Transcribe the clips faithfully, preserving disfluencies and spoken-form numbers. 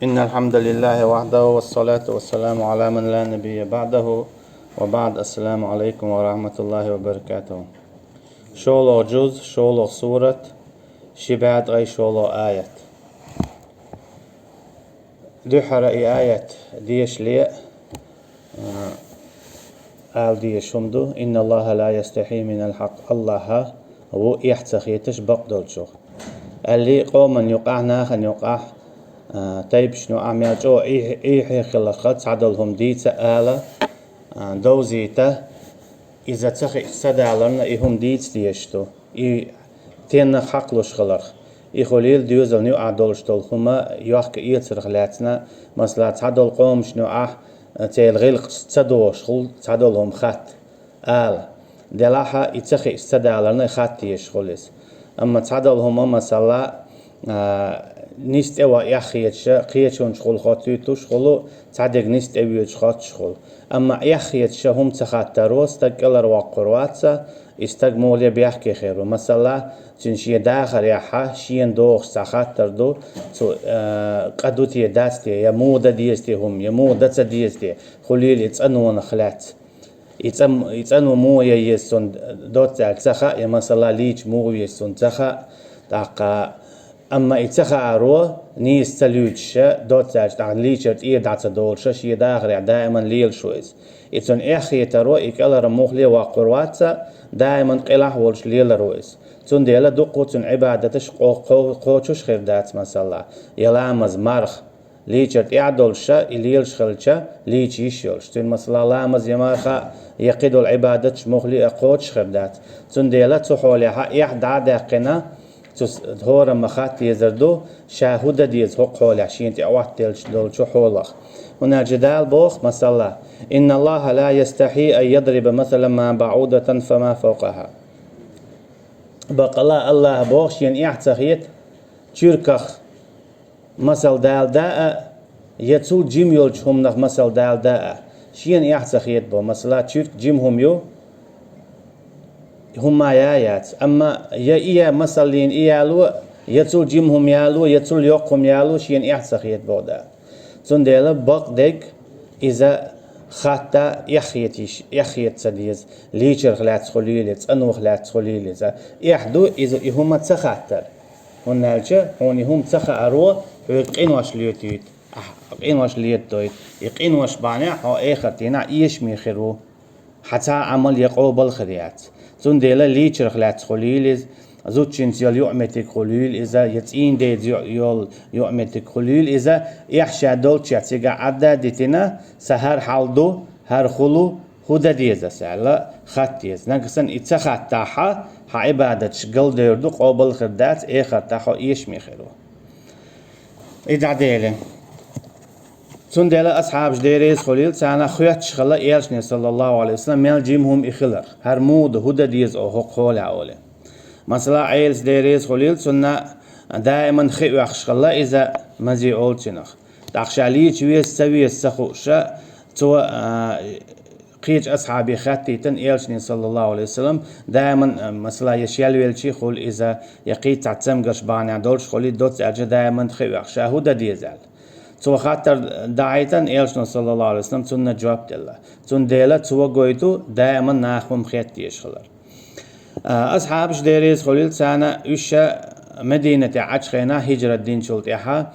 إن الحمد لله وحده والصلاة والسلام على من لا نبي بعده وبعد. السلام عليكم ورحمة الله وبركاته. ШолгӀа жуз, шолгӀа сурат, ши бӀаь ткъе шолгӀа аят. Дуьххьара и аят дешале, а, ала дезаш хӀума ду: «إن الله لا يستحي من الحق». АллахӀ ву эхь ца хеташ бакъдолчух. Аьлла, къоман юкъахь, нахана юкъахь, а, тайпашна юкъахь мел чӀогӀа эхь-, эхь хиларх цхьадолу хӀума дийца ала, а, довзийта, иза ца хиъча ца даларна и хӀума дийца дезаш ду. И теннах хьакхалуш хиларх. И хуьлийла доьзална юкъахь долуш долу хӀума йохка-эцарх лаьцна, масала, цхьадолу къомашна юкъахь, а, церан гӀиллакхаш ца догӀуш хуьлу цхьадолу хӀума хатта ала. Делахь а и ца хиъча ца даларна и хатта дезаш хуьлу иза. Амма цхьадолу хӀума, масала, а, нисса тӀе ван эхь хеташа, кхечунчу гӀуллакхо туьйсуш хуьлу, цхьадерг нисса тӀе воьдуш хоттуш хуьлу. Амма эхь хеташа хӀума ца хаттаро стаг кӀелхьарвоккхур вац, и стаг муха бехке хир ву. Масала, цуьнан шен дахарехь шена догӀуш цхьа хаттар ду, цу, а, къа ду те, дац те, я муха дан деза те хӀума, я муха дан ца деза те, хуьлийла и цӀанонах лаьцна. И цӀа-, и цӀано муха ян еза цунна доцца аьлла ца хаьа, я, масала, лийча муха веза цунна ца хаьа. ТӀаккха, амма и ца хааро, нийса ца луьйчуша, доцца аьлча, тӀаккха лийчар тӀера дӀа ца долуша, шен дахарехь даиман лелаш ву иза. И цунна эхь хетаро, и кӀелхьара муххале воккхур вац, даиман къилахь а волуш лелар ву иза. Цундела дуккха а цуьнан Ӏибадаташ кхо-, кхо-, кхочуш хир дац, масала, я ламаз, марха. Лийчар тӀехь а долуша, и лелаш хилча, лийча йиш йолуш. Цуьнан, масала, ламаз я марха, я кхидолу Ӏибадаташ муххале а кхочуш хир дац. Цундела цу хьолехь эхь дӀа а даьккхина, цу с-, хӀорамма хатта дезар ду, ша хӀун дан деза хӀокху хьолехь, шена тӀе Ӏоттаделлачу долчу хьолах. ХӀунда аьлча Дала боху, масала: «إن الله لا يستحي أن يضرب مثلا ما بعوضة فما فوقها». Бакъала АллахӀа боху, шена эхь ца хета чуьрках масал дала даа, я цул жима йолчу хӀуманах масал дала даа. Шена эхь ца хета боху. Масала, чуьрк жима хӀума ю, хӀумма я а яц. Амма я и я масаллина и яло, я цул жима хӀума яло, я цул йоккха хӀума яло, шена эхь ца хета боху Дала. Цундела бакъдерг иза хатта эхь хета йиш, эхь хета ца деза. Лийчарх лаьцна хуьлийла, цӀанох лаьцна хуьлийла иза. Эхь ду иза и хӀума ца хаттар. ХӀунда аьлча хьуна и хӀума ца хааро хьоьга къинош летийта. Ахь къинош летадойту. И къинош бахьанехь хьо эхартахь эшаме хир ву. Хьан цхьа а Ӏамал я къобал хир яц. Цундела лийчарх лаьцна хуьлийла иза, зудчуьнца йолу юкъаметтиг хуьлийла иза, я цӀийнан дайца йо-, йолу юкъаметтиг хуьлийла иза, эхь ша долччехь цигахь Ӏадда а дитина, сан хӀара хьал ду, хӀара хӀун лу, хӀун дан деза ас аьлла, хатта деза. Нагахь санна и ца хаттахь, хьан Ӏибадаташ галдевр ду, къобал хир дац, эхартахь хьо эшаме хир ву. И дӀадели. Цундела асхьабаш, дерриза хуьлийла царна, хоьттуш хилла Элчане, саллаллаху Ӏалайхи ва саллам, мел жима хӀума и хиларх. ХӀара муха ду, хӀун дан деза оха хӀокху хьолехь олий. Масала, Ӏелас, дерриза хуьлийла цунна, даиман хи оьхуш хилла иза, мазе олу цунах. ТӀаккха ша лийча веза, ца веза ца хууша, цо, а, кхечу асхьабе хаттийтина Элчане, саллаллаху Ӏалайхи ва саллам, даиман, а, масала, я шелвелчий хуьлу иза, я кхин цхьа цамгарш бахьанехь долуш хуьлий, доцца аьлча даиман хи оьху, ша хӀун дан деза аьлла. Цо хаттар дахьийтина Элчано, саллаллаху Ӏалайхи ва саллам, цунна жоп делла. Цундела цо гойту даиман наха хӀума хетта дезаш хилар. А, асхьабаш, дерриза хуьлийла царна, уьш ша Мединате Ӏачу хенахь, хӀижрат динчул тӀаьхьа,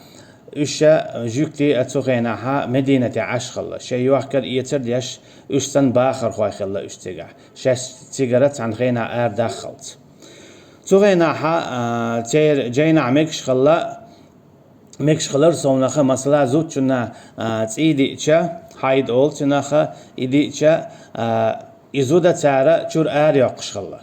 уьш ша жуьгти а цу хенахьа Мединате Ӏаш хилла. Шайн йохкар-эцар деш, уьш санна бахархой хилла уьш цигахь, шаьш цигара цхьана хенахь арадаххалц. Цу хенахьа, а, церан жайнахь мегаш хилла, мегаш хилар совнаха, масала, зудчунна, а, цӀий диъча, хьайд олу цуьнаха, и диъча, а, и зуда цара чуьра арайоккхуш хилла.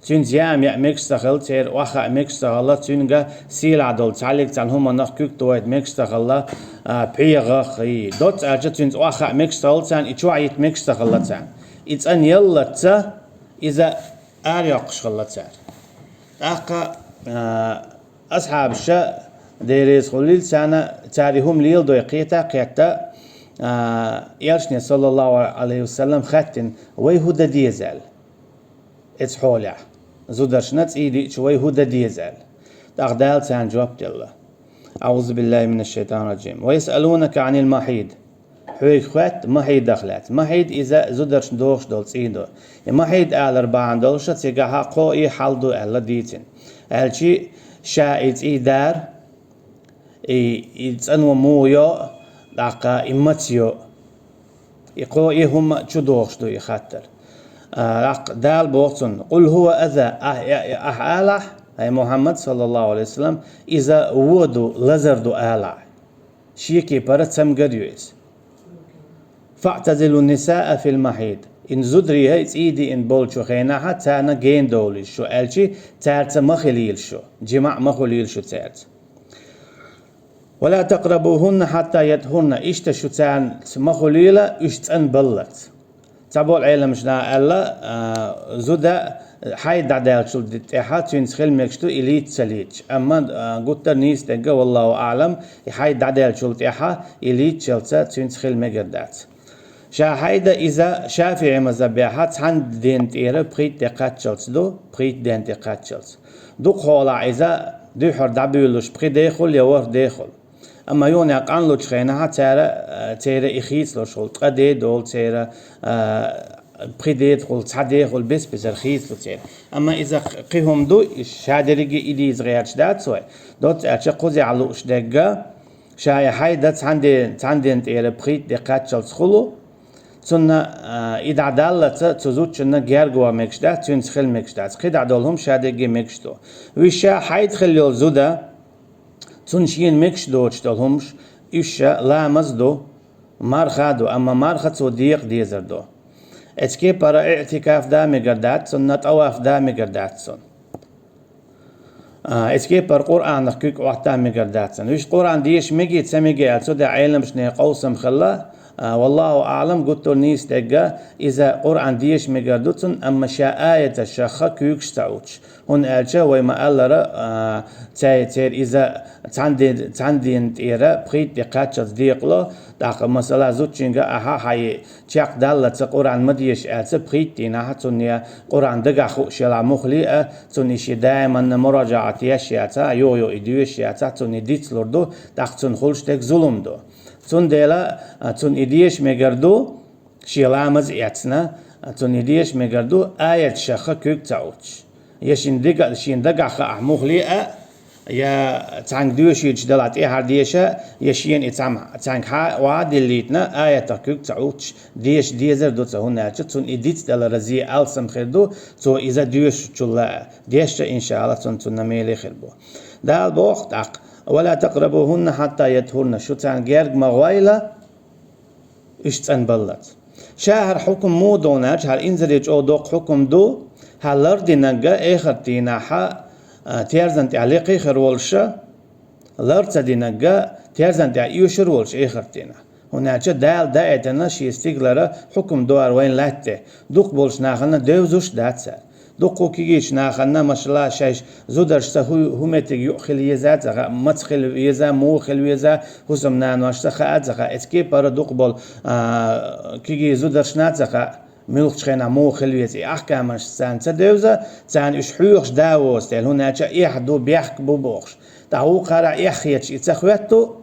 Цуьнца яа-меа мегаш ца хилла, церан охьахаа мегаш ца хилла, цуьнга сийлахь долу цхьаллиг цхьана хӀуманах куьг тохийта мегаш ца хилла, а, пхьегӀах, и доцца аьлча, цуьнца охьахаа мегаш ца хилла царна, и чохь йита мегаш ца хилла царна. И цӀанъяллалц иза арайоккхуш хилла цара. ТӀаккха, а, асхьабаша, дерриза хуьлийла царна, цара и хӀума леладой кхета а кхетта, а, Элчане, саллаллаху Ӏалайхи ва саллам, хаьттина: «Вай хӀун дан деза?» – аьлла. Эцу хьолехь зударшна цӀий диъча, вай хӀун дан деза аьлла. ТӀаккха Дала царна жоп делла. أعوذ بالله من الشيطان الرجيم. ويسألونك عن المحيض. Хьоьга хоьтту махьидах лаьцна. Махьид иза зударшна дохуш долу цӀий ду. И махьид алар бахьана долуша цигахьа кхо и хьал ду аьлла дийцина. Аьлчи ша и цӀий дара, и, и цӀано муха йо, тӀаккха и маца йо. И кхо и хӀума чу дохуш ду и хаттар. А, тӀаккха Дала боху цунна: «Къул хӀува аза», ахь, ахь алахь, хӀай Мухьаммад, саллаллаху алейхи ва саллам, иза вон ду, лазар ду алахь. Шеки пара цамгар ю иза. «Фаътазилу нисаа фил махьид». Ин зударий хӀай цӀий диъна болчу хенахьа царна гена довлийша шу, аьлчи цаьрца ма хилийла шу, жимаӀ ма хуьлийла шу цаьрца. «Ва ла такърабухунна хьатта ятхурна», иштта шу цаьрца ма хуьлийла, уьш цӀанбаллалц. Цхьаболу Ӏеламнаха аьлла, а, зуда хьайд дӀадаьллачул тӀаьхьа цуьнца хила мегаш ду и лийца ца лийцча. Амма, а, гуттар а нийса дерг, валлаху аӀлам, и хьайд дӀадаьллачул тӀаьхьа и лийцчалца цуьнца хила мегар дац. Ша хьайда иза ШафиӀи мазхабехьа цхьана ден тӀера пхийтта де кхаччалц ду, пхийтта ден тӀе кхаччалц. Дукхахьолахь иза дуьххьара дӀабуьйлуш пхи де хуьлу я ворхӀ де хуьлу. Амма юха а къанлучу хенахьа цара, а, церан и хийцалуш хуьлу, ткъа де долу церан, а, пхи де хуьлу, цхьа де хуьлу, бес-бесара хийцалу церан. Амма иза кхин хӀума ду, ша дерриге и дийца гӀерташ дац вай. Доцца аьлча кхузахь лууш дерг, ша и хьайда цхьана де-, цхьана ден тӀера пхийтта де кхаччалц хуьлу, цунна, а, и дӀадаллалц цу зудчунна герга ван мегаш дац, цуьнца хила мегаш дац. КхидӀа долу хӀума ша дерриге мегаш ду. Уьш ша хьайда хилла йолу зуда, цунна шена мегаш доцуш долу хӀумаш, уьш ша ламаз ду, марха ду, амма марха цо декъа дезар ду. Эцу кепара иӀтикаф дан мегар дац цунна, тӀаваф дан мегар дац цунна. А, эцу кепара Къуръанах куьг Ӏотта мегар дац цунна. Уьш Къуръан деша меги, ца меги аьлла, цу тӀехь Ӏеламнахана къовсам хилла, а, валлаху аӀлам, гуттар а нийса дерг, иза Къуръан деша мегар ду цунна, амма ша аяташха куьйгаш ца Ӏуттуш. ХӀунда аьлча вай ма-аллара, а, цай-, церан иза цхьана де-, цхьана ден тӀера пхийтта де кхаччалц декъало, тӀаккха, масала, зудчуьнга ахьа хьайн чекхдаллалц Къуръан ма деша аьлча, пхийтта дийнахьа цунна я Къуръан дагахь хууш елахь муххале а, цунна и шен даиманна муражаӀат еш яцахь, юха-юха и доьшуш яцахь, цунна и дицлур ду, тӀаккха цунна хуьлуш дерг зулам ду. Цундела, а, цунна и деша мегар ду, шен ламаз эцна, а, цунна и деша мегар ду, аяташха куьг ца Ӏуттуш. Я шен дага-, шен дагахь хаахь муххале а, я цхьаьнга доьшуьйтуш делахь тӀаьхьара деша, я шена и цхьаьнга хьа-, охьадиллийтина, аятах куьг ца Ӏуттуш, деша дезар ду цо, хӀунда аьлча цунна и дицделара зе алсам хир ду, цо иза доьшучул а. Дешча, иншааллахӀ, цунна, цунна меле хир бу. Дала боху тӀаккха: «Ва ла такърабухунна хьатта ятхурна», шу царна герга ма гӀойла, уьш цӀанбаллалц. Ша хӀара хьукум муха ду аьлча, хӀара инзаре чӀогӀа доккха хьукум ду, хӀара лар динарг эхарт дийнахьа, а, терзан тӀехь лекхий хир волуша, лар ца динарг терзан тӀехь оьшур волуш эхарт дийнахь. ХӀунда аьлча Дала даийтина шен стигалара хьукум ду хӀара вайна лаьтта тӀе. Дукха болчу нахана девзаш дац хӀара. Дуккха кегийчу нахана, машалла, шайн зударшца хӀу-, хӀу меттиг юкъа хила еза а ца хаьа, маца хила веза, муха хила веза, хӀусамнаношца хаа а ца хаьа, эцу кепара дукха болу, а, кегий зударшна а ца хаьа, муьлххачу хенахь муха хила веза. И ахкамаш царна ца девза, царна уьш хьоьхуш да воцу дела, хӀунда аьлча эхь ду, бехк бу бохуш. ТӀаккха вукхара эхь хеташ и ца хоьтту,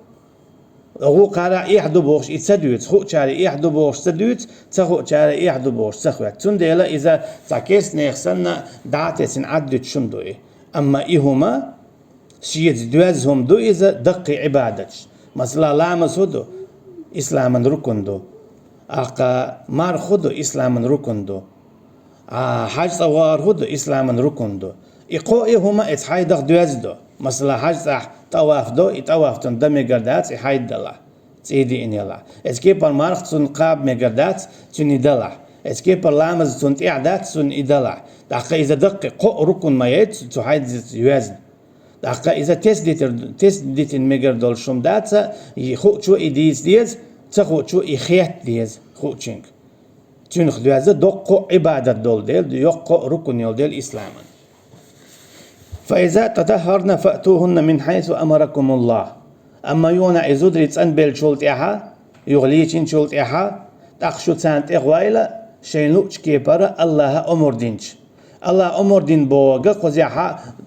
вукхара эхь ду бохуш и ца дуьйцу, хуучара эхь ду бохуш ца дуьйцу, ца хуучара эхь ду бохуш ца хоьтту. Цундела иза цхьа керстанех санна дӀа а тесина Ӏад дуьтуш хӀума ду и. Амма и хӀума, шеца доьзна хӀума ду иза даккхий Ӏибадаташ. Масала, ламаз хӀу ду? Исламан рукун ду. ТӀаккха марха хӀу ду? Исламан рукун ду. А, хьаьж цӀа вахар хӀу ду? Исламан рукун ду. И кхо и хӀума эцу хьайдах доьзна ду. Масала, хьаьж цӀахь тӀаваф до, и тӀаваф цунна дан мегар дац, и хьайд далахь, цӀий диъна елахь. Эцу кепара марха цунна кхаба мегар дац, цунна и далахь. Эцу кепара ламаз цунна тӀехь дац, цунна и далахь. ТӀаккха иза даккхий кхо рукун ма яй цу, цу хьайдах йоьзна. ТӀаккха иза тесна дитар, тесна дитина мегар долуш хӀума дац, и хуучо и дийца деза, ца хуучо и хетта деза хуучуьнга. Цуьнах доьзна доккха Ӏибадат долу дела, йоккха рукун йолу дела исламан. «Фа иза татаххарна фаътухунна мин хьайсу амаракумуллах». Амма юха а и зударий цӀанбеллачул тӀаьхьа, юха лийчинчул тӀаьхьа, тӀаккха шу царна тӀе гӀойла, шайна луучу кепара Аллаха омра динчу. Аллаха омар дина бохург кхузахь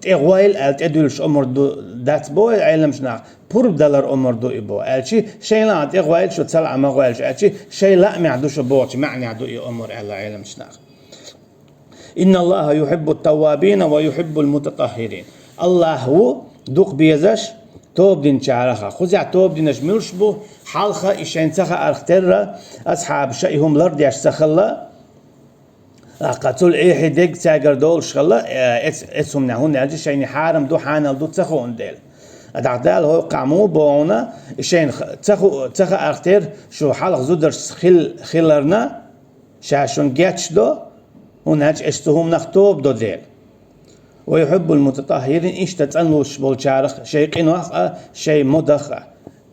тӀе гӀойла аьлла тӀедуьллуш омар ду дац боху Ӏеламчу наха, пурба далар омар ду и боху. Аьлча, шайна тӀе гӀойла шу ца лаьа ма гӀойлаш, аьлча, шайн лаамехь ду шу бохучу маьӀнехь ду и омар аьлла Ӏеламчу наха. Инна Аллаха юхиббу таввабина ва юхиббул мутатаххирин. Аллах ву дукха безаш, тоба динчараха. Кхузахь тоба динарш муьлш бу, хьалха и шайн ца хаарх терра, асхьабаша и хӀума лардеш ца хилла, тӀаккха цул эхье дерг цаьргара долуш хилла, э, эц-, эцу хӀуманехь, хӀунда аьлча шайна хьарам ду, хьанал ду ца хууна дела. ТӀаккха Дала хӀокхахь муха боху хьуна, и шайна х-, ца ху-, ца хаарх терра, шу хьалха зударшца хил-, хиларна, ша шуна гечдо, хӀунда аьлча аша цу хӀуманах тоба до дела. Ва юхиббул мутатаххирин, иштта цӀанлуш болчарах, шайн къинойх а, шайн модах а,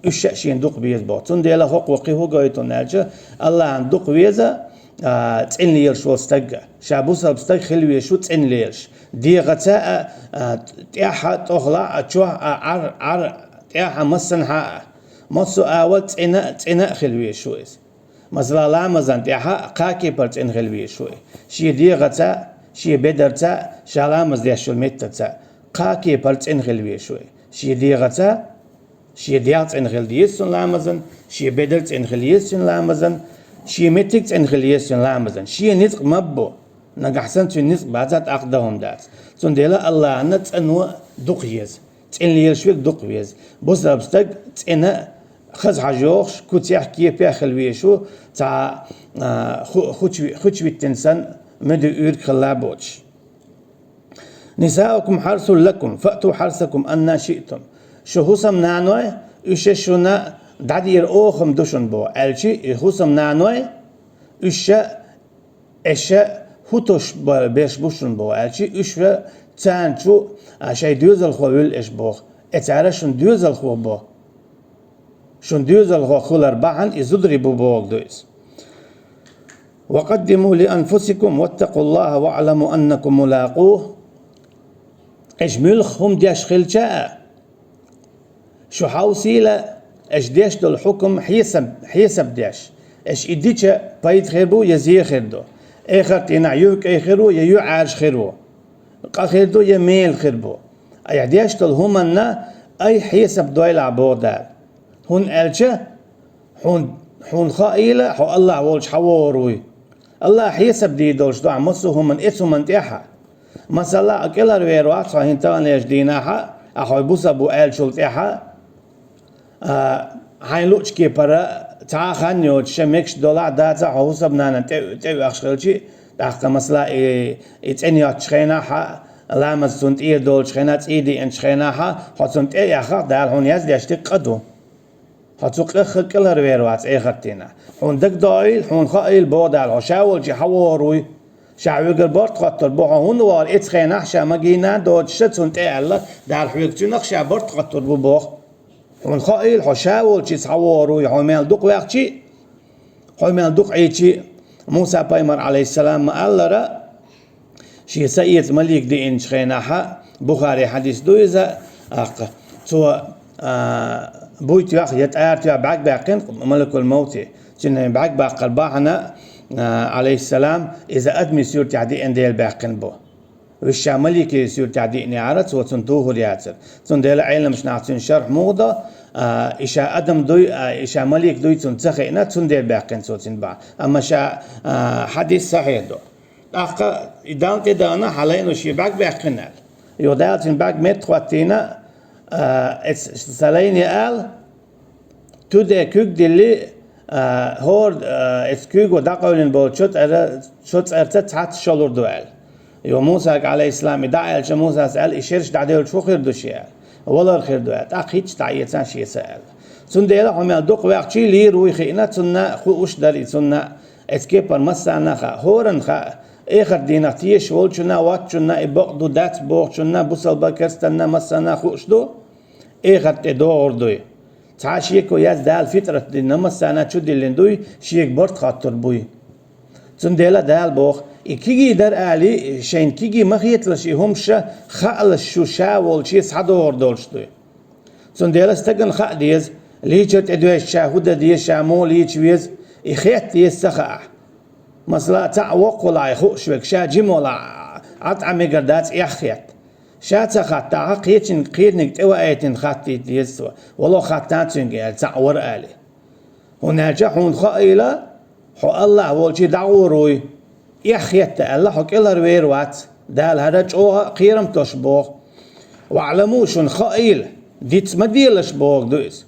уьш а шена дукха беза боху. Цундела хӀокхо кхин хӀун гойту аьлча, Аллахьан дукха веза, а, цӀена лелаш волу стаг а. Ша бусалба стаг хила везаш ву цӀена лелаш. ДегӀаца а, а, тӀаьхьа, тӀехула а, чохь а, Ӏар-, Ӏар-, тӀаьхьа массанхьа а. Массо а вал цӀена, цӀена а хила везаш ву иза. Масала, ламазан тӀехь а кхаа кепара цӀена хила везаш ву и. Шен дегӀаца, шен бедарца, ша ламаз деш йолу меттаца кхаа кепара цӀена хила везаш ву и. Шен дегӀаца, шен дегӀ цӀена хила деза цуьнан ламазан, шен бедар цӀена хила еза цуьнан ламазан, шен меттиг цӀена хила еза цуьнан ламазан. Шен ницкъ ма бу. Нагахь санна цуьнан ницкъ бацахь, тӀаккха дан хӀума дац. Цундела Аллахьана цӀано дукха еза. ЦӀена лелаш верг дукха веза. Бусалба стаг цӀена а, хаза хьожа йохуш, куьцех, кепех хила везаш ву, цхьа, а, ху-, хучви-, хучвиттина санна, меду уьйриг хилла боцуш. Нисаукум хьарсул лакум, фаъту хьарсакум анна шиътум. Шу хӀусамнаной, уьш шуна дӀадийр охам ду шуна боху. Аьлчи и хӀусамнаной, уьш ша Эша хӀун тосуш ба-, берш бу шуна боху, аьлчи, уьш ва царна чу, а, шайн доьзалхо вуьллу эш боху. Э, цара шун доьзалхо бо. Шун доьзалхо хилар бахьана и зударий бу боху ду иза. Ва къаддиму ли анфусикум ваттакъуллаха ваъламу аннакум мулакъух. Эш муьлха хӀума деш хилча а, шу хьовсийла, аша деш долу хьукам хьесап, хьесап деш. Аша и дича пайда хир бу я зе хир ду. Эхарт дийнахь юьхь кӀай хир ву я юьхь Ӏаьржа хир ву. Къа хир ду я мела хир бу. Айхьа деш долу хӀуманна айхьа хьесап дойлахь боху Дала. ХӀунда аьлча хьуна, хьуна хаийла, хьо Аллах волчу хьан вогӀур вуй. Аллах хьесап дийр долуш ду ахь массо а хӀуманна эцу хӀуманна тӀехьа. Масала, а кӀелхьарвер вац хьо хӀинца таханлерчу дийнахьа, а хьо бусалба ву аьллачул тӀаьхьа, а, хьайн луъучу кепара цхьа а хан йоцуш, шен мегаш долахь а, дацахь а хьо хӀусамнанан тӀе, тӀе оьхуш хилчи, тӀаккха, масала, и, и цӀена йоцучу хенахь а, ламаз цунна тӀера долучу хенахь, цӀий диъначу хенахь а, хьо цунна тӀе а яххахь, Дала хьуна яздеш дерг къа ду. Хьо цу къаьхха кӀелхьарвер вац эхарт дийнахь. Хьуна дагадоуйла, хьуна хаийла боху Дала, хьо ша волчу хьан вогӀур вуй. Ша хьоьгара барт хоттур бу, хьо хӀунда вогӀур, эцу хенахь ша магийна доцуш ша цунна тӀе аьлла, Дала хьоьга цуьнах ша барт хоттур бу боху. Хьуна хаийла, хьо ша волчу хьан вогӀур вуй, хьо мел дукха ваьхчи, хьо мел дукха Ӏийчи. Муса пайхамар, алейхиссалам, ма-аллара, шен са эца малик диъначу хенахьа, Бухари хьадис ду иза, аккха, цо, а, буй тоьхна я тӀара тоьхна бӀаьрг баьккхина малакул мовти. Цуьнан бӀаьрг баккхар бахьана, а, алейхиссалам, иза адамийн суьртехь диъна дела баьккхина бу. Уьш ша маликийн суьртехь диънехьара, цо цунна тухур яцара. Цундела Ӏеламчу наха цуьнан шарх муха до, а, и ша адам дуй, а, и ша малик дуй цунна ца хиъна, цундела баьккхина цо цуьнан бахьана. Амма ша, а, хьадис сахьихь ду. ТӀаккха и Далла тӀедахана, хьан лайно шен бӀаьрг баьккхина аьлла. Юха Дала цуьнан бӀаьрг метта хӀоттийна, а, эц-, сан лайне аьлла, туде куьг дилли, а, хӀора, а, эц куьйго дӀакъевлина болу чо цӀера-, чо цӀарца цхьацца шолур ду аьлла. Юха Мусага, алейхиссалам, и дӀа аьлча, Мусас аьлла, и шераш дӀадевлча хӀун хир ду шен аьлла. Валар хир ду аьлла. ТӀаккха хӀинцца дӀаэцна шен са аьлла. Цундела хьо мел дукха ваьхчий лийр вуй хиъна, цунна хууш дара и цунна. Эцу кепара массарна а хаьа, хӀоранна хаьа, эхарт дийнахь тешаш волчунна, воцчунна, и бакъ ду, дац бохучунна, бусалба, керстанна, массарна а хууш ду, эхарт тӀе догӀур дуй. Цхьа шеко яц, Дала фитрат дина массарна чу диллина дуй, шега барт хоттур буй. Цундела Дала боху, и кегий дара алий, шайна кегий ма хеталаш и хӀумаш, хаалаш шу ша волче схьадогӀур долуш дуй. Цундела стагана хаа деза, лийчар тӀедоьжча ша хӀун дан деза, ша муха лийча веза, и хетта деза ца хаахь. Масала, цхьаъ воккха волахь и хууш верг, ша жима волахь, Ӏа тӀа мегар дац эхь хетта. Ша ца хаттахьа, кхечун кхерниг тӀе ваийтина хаттийта деза цо. Вало хаттан цуьнга аьлла, цхьаъ вара али. ХӀунда аьлча хьуна хаийла, хьо Аллахь волчий дӀагӀур вуй. Эхь хетта аьлла, хьо кӀелхьарвер вац. Дала хӀара чӀогӀа а кхерам тосуш боху. «ВаӀламу», шуна хаийла, диц ма делаш боху ду иза.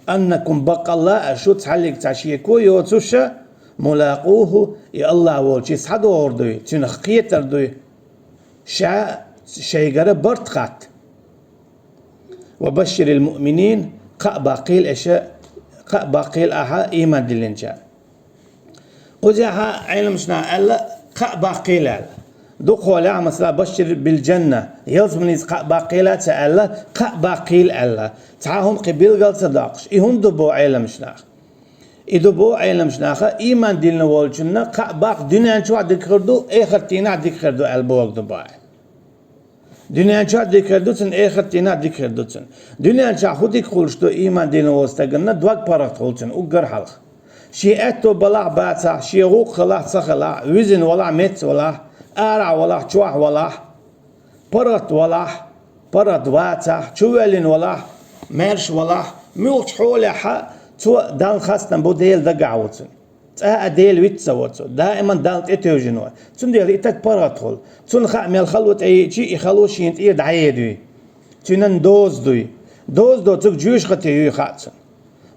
«Аннакум», баккъалла а шу цхьаллиг цхьа шеко йоцуша, «мулакъуху», и Аллахь волчий схьадогӀур дуй, цуьнах кхетар дуй. Ша шайгара барт хатта. «Ва башширил муъминин», кхаъ баккхийла аша, кхаъ баккхийла ахьа ийман диллинчарна. Кхузахьа Ӏеламнаха аьлла, кхаъ баккхийла аьлла. Дукхахьолахь, масала, «башшир бил джанна», ялсаманица кхаъ баккхийла ца аьлла, кхаъ баккхийла аьлла. Цхьа хӀума кхин билгал ца доккхуш. И хӀунда ду боху Ӏеламнаха? И ду боху Ӏеламнаха, ийман диллина волчунна кхаъ баккха дуьнен чохь дика хир ду, эхарт дийнахь дика хир ду аьлла боху ду боху. Дуьнен чохь дика хир ду цунна, эхарт дийнахь дика хир ду цунна. Дуьнен чохь хӀун дика хуьлуш ду ийман диллина волу стаганна, дог паргӀат хуьлу цунна уггар хьалха. Шен аьтто балахь а, бацахь а, шен гӀуллакх хилахь а, ца хилахь а, вуьзина валахь а, меца валахь а, арахь валахь а, чохь валахь а, паргӀат валахь а, паргӀат вацахь а, чувоьллина валахь а, маьрша валахь а, муьлххачу хьолехь а цо Далла хастам бу, Дела дагахь ву цунна. Цкъа а Дела виц ца во цо, даиман Далла тӀетевжина ву. Цундела и стаг паргӀат хуьлу. Цунна хаьа, мел хало тӀееъча а, и хало шена тӀера дӀаедуй. Цуьнан доза дуй. Доза доцург жоьжахати юй хаьа цунна.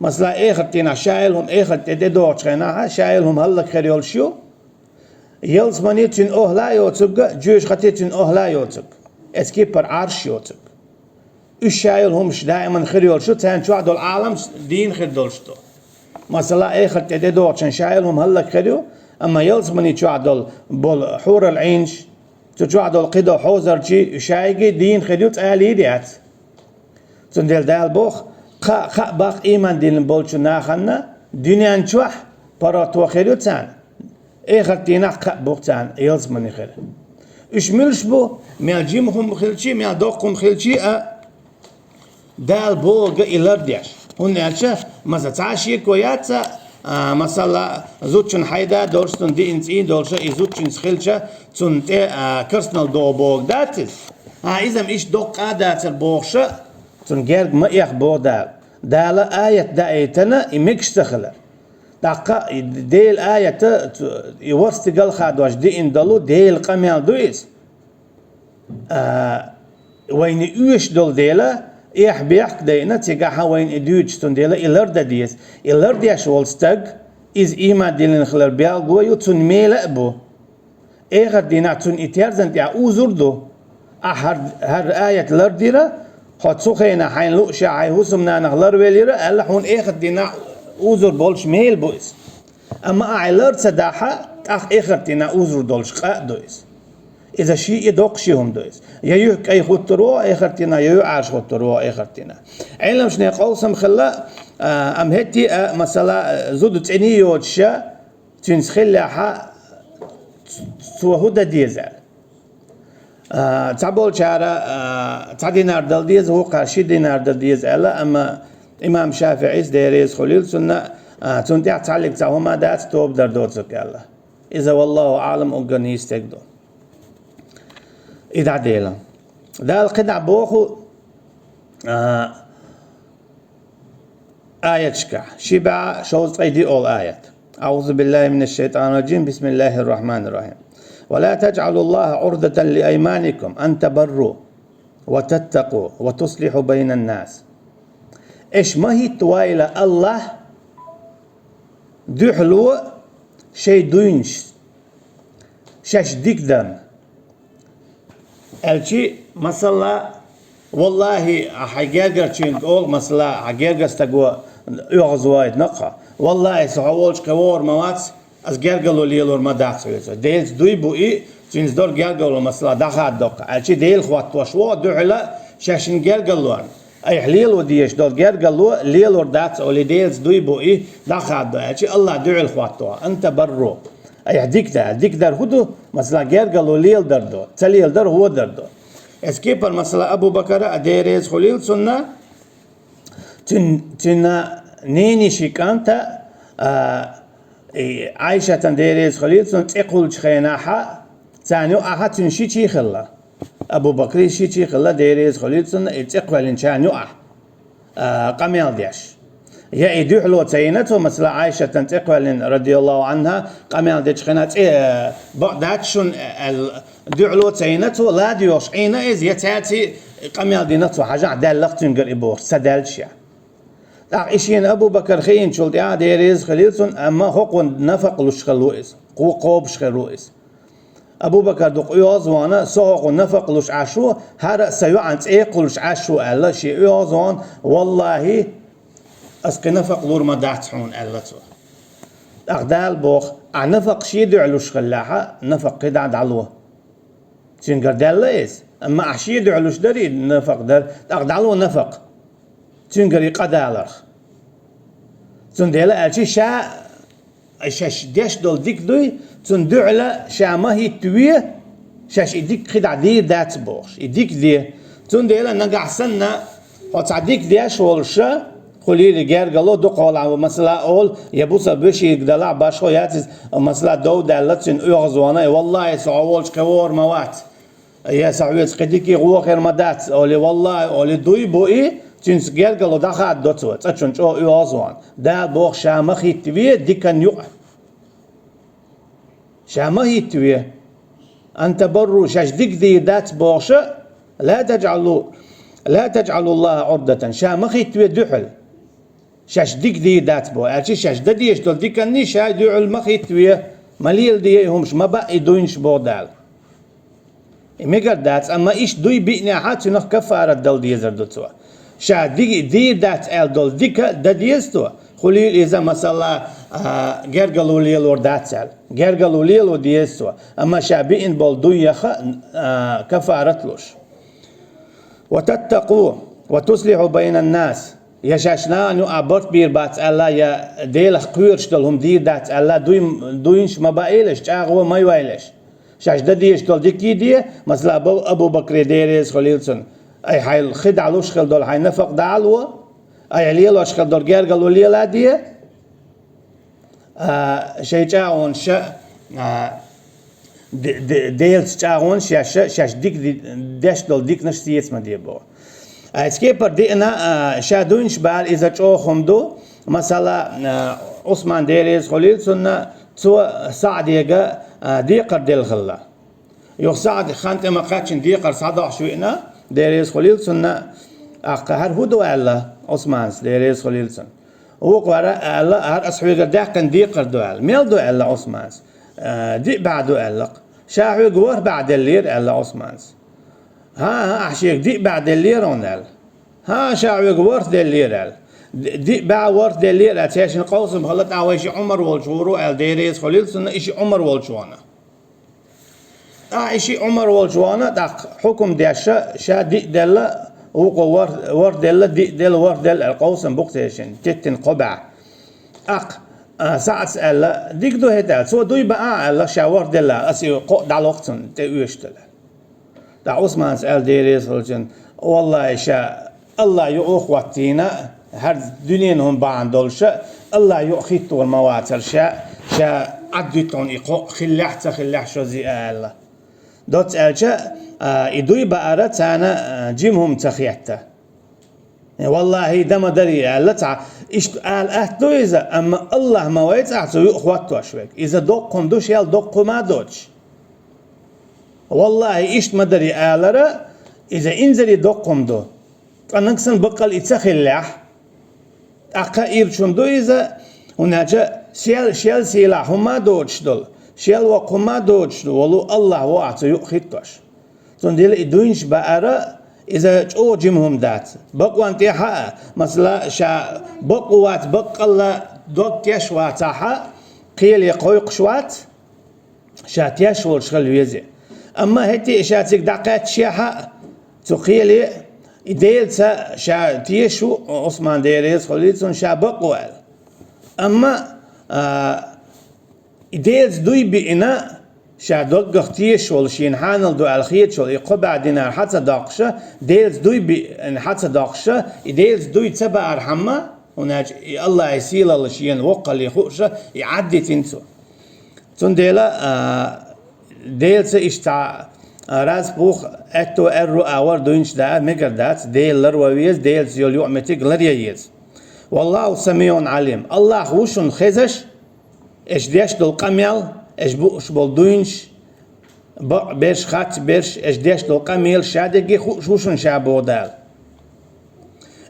Масала, эхарт дийнахь ша йолу хӀума эхарт тӀе тӀедогӀучу хенахь а, ша йолу хӀума хӀаллакьхир йолуш ю. Ялсамани цуьнан охӀла а йоцург, жоьжахати цуьнан охӀла а йоцург. Эцу кепара Ӏарш йоцург. Уьш ша йолу хӀумаш даиман хир йолуш ю, царна чохь долу Ӏалам дийна хир долуш ду. Масала, эхарт тӀе тӀедогӀучун ша йолу хӀума хӀаллакьхир ю, амма ялсамани чохь долу болу хьурал Ӏийнаш, цу чохь долу кхидолу хьозарчий, шайгий дийна хир ю, цкъа а лийр яц. Цундела Дала боху, кхаъ, кхаъ баккха ийман диллина болчу нахана дуьнен чохь паргӀато хир ю царна, эхарт дийнахь кхаъ бу царна ялсамани хир. Уьш муьлш бу, мел жима хӀума хилчий, мел доккха хӀума хилчий а, Дала бохург и лардеш. ХӀунда аьлча, масала, цхьа а шеко яц, а, масала, зудчун хьайда долуш, цунна диъна цӀий долуш, и зудчуьнца хилча, цунна тӀе, а, керстанал догӀу бохург дац иза. А, иза-м иштта доккха а дацар бохуша, цунна герга ма эха боху Дала. Дала аят даийтина, и мегаш ца хилар. ТӀаккха и Делан аята, цу, и ворхӀ стигал хадош диъна долу Делан къамел ду иза. А, вайна оьшуш долу дела, эхь-бехк дайна, цигахь вайна и дуьйцуш, цундела и лардан деза. И лардеш волу стаг, иза ийман диллина хилар белго ю, цунна мела а бу. Эхарт дийнахь цунна и терзан тӀехь узур ду. Ахьа хӀара, хӀара аят лардира, хьо цу хенахь хьайна лууш, хьайн хӀусамнанах ларвелира аьлла, хьуна эхарт дийнахь узур болуш мела бу иза. Амма ахьа лар ца дахьа, тӀаккха эхарт дийнахь узур долуш къа а ду иза. Иза шиъ а доккха ши хӀума ду иза. Я юьхь кӀай хӀуттур ву эхарт дийнахь, я юьхь Ӏарш хӀуттур ву эхарт дийнахь. Ӏеламнехан къовсам хилла, а, амма хӀетте а, масала, зуда цӀена йоцуша, цуьнца хиллехьа, цо хӀун дан деза аьлла. А, цхьаболчара, а, цхьа динар дала деза, вукхара ши динар дала деза аьлла, амма имам ШафиӀис, Дела реза хуьлийла цунна, а, цунна тӀехь цхьаллиг цхьа хӀума дац, тоба дар доцург аьлла. Иза, валлаху аӀлам, уггар нийса стаг ду. И дӀа Дела. Дала кхидӀа боху, а, аяташкахь, ши бӀе шовзткъе диъолу аят. أعوذ بالله من الشيطان الرجيم. بسم الله الرحمن الرحيم. ولا تجعلوا الله عرضة لأيمانكم أن تبروا وتتقوا وتصلحوا بين الناس. Аша ма хӀиттавайла Аллахь дуьхьало шайн дуйнаш, шаьш дика дарна. Аьлчи, масала, валлахӀи, хьайн гергарчуьнга олу, масала, хьан гергара стаго оьгӀазвахийтина-кх хьо. ВаллахӀи, со хьо волчу кхин вогӀур ма вац, ас гергарло лелор ма дац хьоьца. Делаца дуй бу и, цуьнца долу гергарло, масала, дӀахададо-кх. Аьлчи, Дела хӀоттош ву хьо дуьхьала шаьшшинна гергарлонна. Айхьа лело дезаш долу гергарло лелор дац олий, Делаца дуй бу и, дӀахададо аьлчи, Аллахь дуьхьал хӀоттаво, ан табарру. Айхьа дика дар, дика дар хӀун ду? Масала, гергарло леладар ду, ца леладар гӀо дар ду. Эцу кепара, масала, Абу Бакара а, Дела реза хуьлийла цунна, цуьн-, цуьнан ненан йишин кӀанта, а, и, Ӏайшатан, Дела реза хуьлийла цунна, цӀе кхуллучу хенахьа, Царна юкъахь цуьнан ши чи хилла. Абу Бакри ши чи хилла, Дела реза хуьлийла цунна, и цӀе кхоьллинчарна юкъахь, а, къамел деш. Я и дуьхьало ца йина цо, масала, Ӏайшатан цӀе кхоьллина, радияллаху Ӏанха, къамел дечу хенахь цӀе, а, бакъ дац шуна аьлла, дуьхьало ца йина цо, ладоьгӀуш Ӏийна иза, я цаьрца къамел дина цо, хьажахь, даьлла-кх цуьнгара и бохуш, ца даьлча а. ТӀаккха и шена Абу Бакар хиъначул тӀаьхьа, Дела реза хуьлийла цунна, амма хӀокхунна нафакъ луш хилла ву иза, кхо кхобуш хилла ву иза. Абу Бакар дукха оьгӀазвахана, со хӀокхунна нафакъ луш Ӏаш ву, хӀара а сан йоӀан цӀе кхуллуш Ӏаш ву аьлла, шен оьгӀазвахана, валлахӀи, ас кхин нафакъ лур ма дац хьуна аьлла цо. ТӀаккха Дала боху, ахь нафакъ шен дуьхьа луш хиллехь а, нафакъ кхидӀа дӀало. Цуьнгара даьлла иза. Амма ахь шен дуьхьа луш дара и нафакъ дар, тӀаккха дӀало нафакъ. Цуьнгара и къа даларх. Цундела аьлча ша, шаьш деш долу дика дуй, цунна дуьхьала ша ма хӀиттаве, шаьш и дика кхидӀа дийр дац бохуш, и дика де. Цундела нагахь санна, хьо цхьа дика деш волуша, хӀулийла гергало дукхахьолахь, масала, олу, я бусалба вешига далахь, башхо яц иза, масала, дов даьлла цуьнан оьгӀазвахана, и, валлахӀи, со хьо волчу кхин вогӀур ма вац. Я сан хьоьца кхин дика гӀо хир ма дац, олий, валлахӀи, олий, дуй бу и, цуьнца гергало дӀахададо цо, цкъачунна чӀогӀа оьгӀазвахана. Дала боху, ша ма хӀиттаве диканна юкъа. Ша ма хӀиттаве. Ан табарру, шаьш дика дийр дац бохуша, ла таджӀалу, ла таджӀалу ЛлахӀа Ӏурдатан, ша ма хӀиттаве дуьхьал. Шаьш дика дийр дац боху. Аьлча шаьш дан дезаш долу диканний ша дуьхьал ма хӀиттаве, ма леладе и хӀумаш, ма баъ и дуйнаш боху Дала. И мегар дац, амма иштта дуй биънехь а цуьнах каффарат дала дезар ду цо. Ша ди-, дийр дац аьлла долу дика дан деза цо, хӀулийла иза, масала, а, гергало лелор дац аьлла. Гергало лело деза цо, амма ша биъна болу дуй яха, а, каффарат луш. Ва таттакъу, ва туслихьу байнан нас. Я шаьш нахана юкъахь барт бийр бац аьлла, я Делах кхоьруш долу хӀума дийр дац аьлла, дуй-, дуйнаш ма баийлаш, чӀагӀо ма йойлаш. Шаьш дан дезаш долу дикий де, масала, бо Абу Бакре, Дела реза хуьлийла цунна. Ай хьайла хи дӀалуш хила долу хьайн нафакъ дӀало, ай лелош хила долу гергало леладе. А, шайн чӀагӀонаш, а, де-, де-, Делаца чӀагӀонаш еш, шаьш дика ди-, деш долу диканаш сеца ма де боху. А, иза кепара диъна, а, ша дуйнаш бала иза чӀогӀа хӀума ду. Масала, а, Ӏусман, Дела реза хуьлийла цунна, цо СаӀдега, а, декхар делла хилла. Юха СаӀд хан тӀе ма-кхаьччина декхар схьадохьуш виъна, Дела реза хуьлийла цунна, тӀаккха хӀара хӀун ду аьлла Ӏусманас, Дела реза хуьлийла цунна. Вукхара аьлла, хӀара ас хьоьгара даьккхина декхар ду аьлла. Мел ду аьлла Ӏусманас. Э, диъ бӀе ду аьлла-кх. Ша хьоьга ворхӀ бӀе деллера аьлла Ӏусманас. ХӀан, хӀан, ахь шега диъ бӀе деллера хьуна аьлла. ХӀан, ша хьоьга ворхӀ деллера аьлла. Ди-, диъ бӀе ворхӀ деллера аьлла, цаьршинна къовсам хилла, тӀаккха вай ши Ӏумар волчу гӀур ву аьлла, Дела реза хуьлийла цунна, и ши Ӏумар волчу вахана. ТӀаккха и ши Ӏумар волчу вахана, тӀаккха хьукум деш, ша диъ делла, вукхо ворхӀ, ворхӀ делла, диъ делла, ворхӀ делла аьлла, къовсам бу-кх цаьршинна, теттина кхо бӀе. ТӀаккха, а, СаӀдас аьлла, дика ду хӀета аьлла, цо дуй баа аьлла, ша ворхӀ делла, ас и кхоъ дӀалоху цунна, тӀе оьшуш делла. ТӀаккха Ӏусманас аьлла, Дела реза хуьлийла цунна, валлахӀи, ша АллахӀ юкъа хӀоттийна, хӀара дуьненан хӀума бахьана долуша, АллахӀ юкъа хӀиттор ма вацара ша, ша Ӏаддуьту хьуна и кхоъ хиллехь а, ца хиллехь а шозза а аьлла. Доцца аьлча, а, и дуй баара царна, а, жима хӀума ца хетта. Э, валлахьи, дан ма дарий аьлла цхьа. Иштта ала атта ду иза, амма АллахӀ ма вайца ахь цу юкъа хӀоттош верг. Иза доккха хӀума ду, шел доккха хӀума а доцуш. ВаллахӀи, иштта ма дарий алара, иза инзаре доккха хӀума ду. Ткъа нагахь санна баккъал и ца хиллехь, тӀаккха ирчун ду иза, хӀунда аьлча шел, шел сийлахь хӀума а доцуш долу, шел воккха хӀума а доцуш волу АллахӀ ву ахь цу юкъа хӀиттош. Цундела и дуйнаш баара, иза чӀогӀа жима хӀума дац. Бакъонна тӀехьа а, масала, ша бакъо вац, баккъалла дог теш вацахь а, кхеле кхойкхуш вац, ша теш волуш хила веза. Амма хӀетте а ша цига дӀакхаьччехь а, цу кхеле и Делаца ша тешаш ву, Ӏусман, Дела реза хуьлийла цунна, ша бакъо аьлла. Амма, а, и Делаца дуй биъна, ша доггах тешаш волу, шена хьанал ду аьлла хеташ волу, и кхо бӀе динар хьа ца доккхуша, Делаца дуй биъна хьа ца доккхуша, и Делаца дуй ца баархьама, хӀунда аьлча и АллахӀан сийлалла шена воккхалле хууша, и Ӏаддитина цо. Цундела, а, Делаца иштта цхьа, а, раз бух, аьтту, аьрру агӀор дуйнаш даар мегар дац, Дела ларван веза, Делаца йолу юкъаметтиг ларъян еза. Валлаху самиун Ӏалим. Аллах ву шуна хезаш, аша деш долу къамел, аша бууш болу дуйнаш, бакъберш, харцберш, аша деш долу къамел ша дерриге хууш ву шуна ша боху Дала.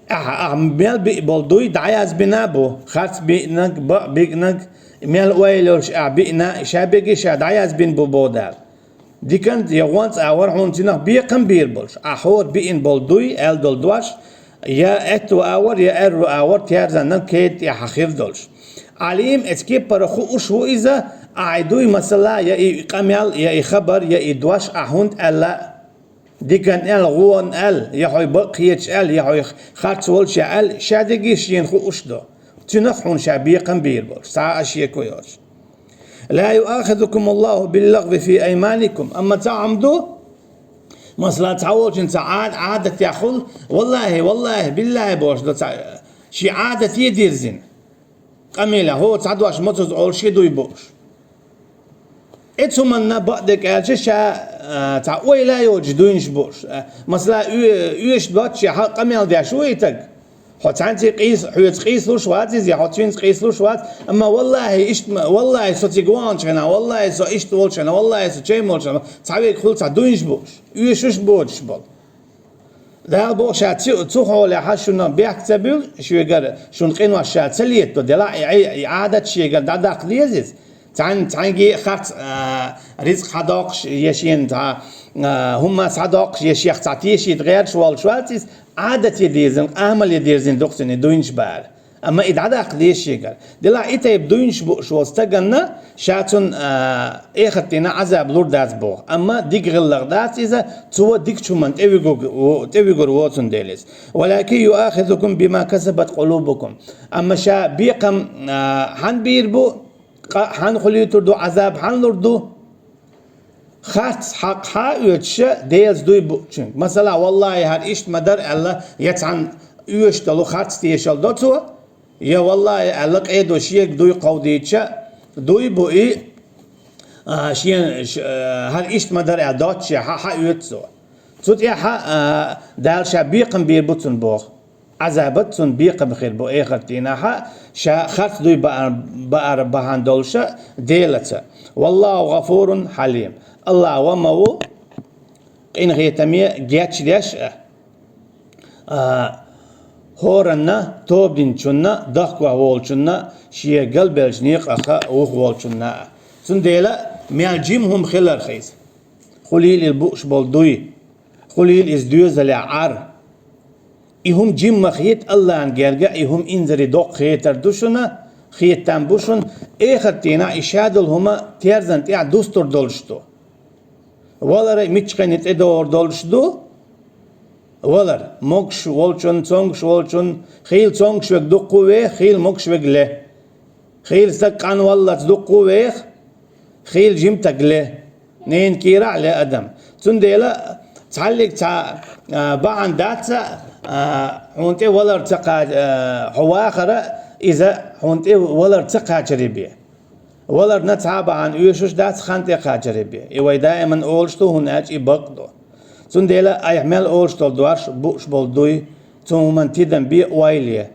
Ахьа, ахьа мел биъна болу дуй дӀаязбина бу, харц биънарг, бакъ биънарг, мел ойла йолуш ахьа биъна, ша берриге ша дӀаязбина бу боху Дала. Диканца я гӀонца агӀор хьуна цунах бекхам бийр болуш. Ахьа хӀора биъна болу дуй, аьлла долу дош, я аьтту агӀор, я аьрру агӀор, терзаннан кеда тӀехь хир долуш. Ӏалим, эцу кеппара хууш ву иза, ахьа и дуй масала, я и къамел, я и хабар, я и дош ахьа хӀунда аьлла, диканна аьлла, гӀонна аьлла, я хьо бакъ хеташ аьлла, я хьо харц волуш я аьлла, ша дерриге шена хууш ду. Цунах хьуна ша бекхам бийр болуш, цхьа а шеко йоцуш. «Ла юахизукумуллаху биллагъви фи айманикум». Амма цхьа хӀума ду, масала, цхьа волчун цхьа Ӏа-, Ӏадатехь хуьлу, валлахи, валлахи, биллахи бохуш ду цхьа, шен Ӏадате дирзина. Къамелехь, хӀо, цхьа дош мацаза олуш ши дуй бууш. Эцу хӀуманна бакъдерг аьлча, ша, а, цхьа ойла а йоцуш дуйнаш бууш. А, масала, оь-, оьшуш доцуш я хьан къамел деш ву и таг? Хьо цхьаьнца къийс-, хьоьца къийсалуш вац иза, я хьо цуьнца къийсалуш вац, амма валлахи, иштта ма-, валлахи, со цига ваханчу хенахь, валлахи, со иштта волчу хенахь, валлахи, со чай молчу хенахь, цхьа верг хуьлу цхьа дуйнаш бууш, оьшуш боцуш болу. Дала боху ша цу, цу хьолехь шуна бехк ца буьллу, шуьгара шуна къинош ша ца летадо, делахь и, и, и Ӏадат шегара дӀадаккха деза иза. Цхьаьн-, цхьаьнгге а харц, а, ризкъ схьадоккхуш, я шена цхьа, а, хӀумма схьадоккхуш, я шех цхьа тешийта гӀерташ волуш вац иза, Ӏадате дирзина, къамеле дирзина ду-кх цуьнан и дуйнаш баар. Амма и дӀадаккха деза шегара. Делахь и тайпа дуйнаш бууш волу стаганна ша цунна, а, эхарт дийнахь Ӏазаб лур дац боху. Амма дика гӀиллакх дац иза, цо дикачу хӀуманна тӀевигур-, тӀевигур воцун дела иза. «Валакин юахизукум бима касабат къулубукум». Амма ша бекхам, а, хьан бийр бу, къа хьан хуьлуьйтур ду, Ӏазаб хьан лур ду? Харц хьакъ хьан оьцуша Делаца дуй буучуьнга. Масала, валлахи, хӀара иштта ма дара аьлла, я цхьаьна оьшуш долу харц тешал до цо, я валлахи аьлла, къедо шега дуй кховдийча, дуй бу и, а, шен, ш-, а, хӀара иштта ма дара аьлла, доцуш я хьан, хьан оьцу цо. Цу тӀехь, а, Дала ша бекхам бийр бу цунна боху. Ӏазабат цунна бекхам хир бу эхарт дийнахь, ша харц дуй баар, баар бахьана долуша Делаца. «Валлаху гӀафурун хьалим». Аллах ва ма ву, къинхетаме гечдеш а, а, хӀоранна, тоба динчунна, дохко волчунна, шен галбеллачу некъаха вухаволчунна а. Цундела мел жима хӀума хиларх иза. Хуьлийла иза бууш болу дуй. Хуьлийла иза доьзалехь Ӏар. И хӀума жима ма хета, Аллахьан герга и хӀума инзаре доккха хетар ду шуна, хетам бу шуна, эхарт дийнахь и ша долу хӀума терзан тӀехь дустур долуш ду. Валар а миччахенна тӀедогӀур долуш ду. Валар, могуш волчун, цомгуш волчун, хийла цомгуш верг дуккха а веха, хийла могуш верг ле. Хийла стаг къанваллалц дуккха а веха, хийла жима стаг ле. Ненан кийрахь а ле адам. Цундела цхьаллиг цхьа, а, бахьана дац а, а, хьуна тӀе валар ца кхача-, а, хьо вахара, иза хьуна тӀе валар ца кхачаре бен. Валарна цхьа а бахьана оьшуш дац хан тӀе кхачаре бен. И вай даиман олуш ду, хӀунда аьлча и бакъ ду. Цундела айхьа мел олуш долу дош, бууш болу дуй, цу хӀуманна тидам бе, ойла е.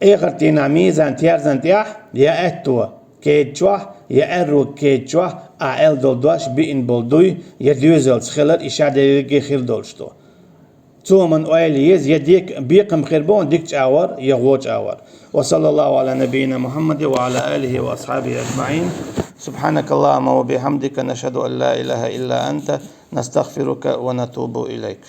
Эхарт дийнахь мизан терзан тӀехь я аьтто кеда чохь, я аьрру кеда чохь ахь аьлла долу дош, биъна болу дуй, я доьзалца хилар, и ша дерриге хир долуш ду. Цу хӀуманна ойла еза, я дек-, бекхам хир бу хьуна дикачу агӀор, я гӀочу агӀор. Ва саллаллаху ала набийина Мухаммадин ва ала алихи ва асхьабихи аджмаин. Субханакаллахумма ва бихамдика, нашхаду ан ла илаха илла анта, настагфирука ва натубу илайк.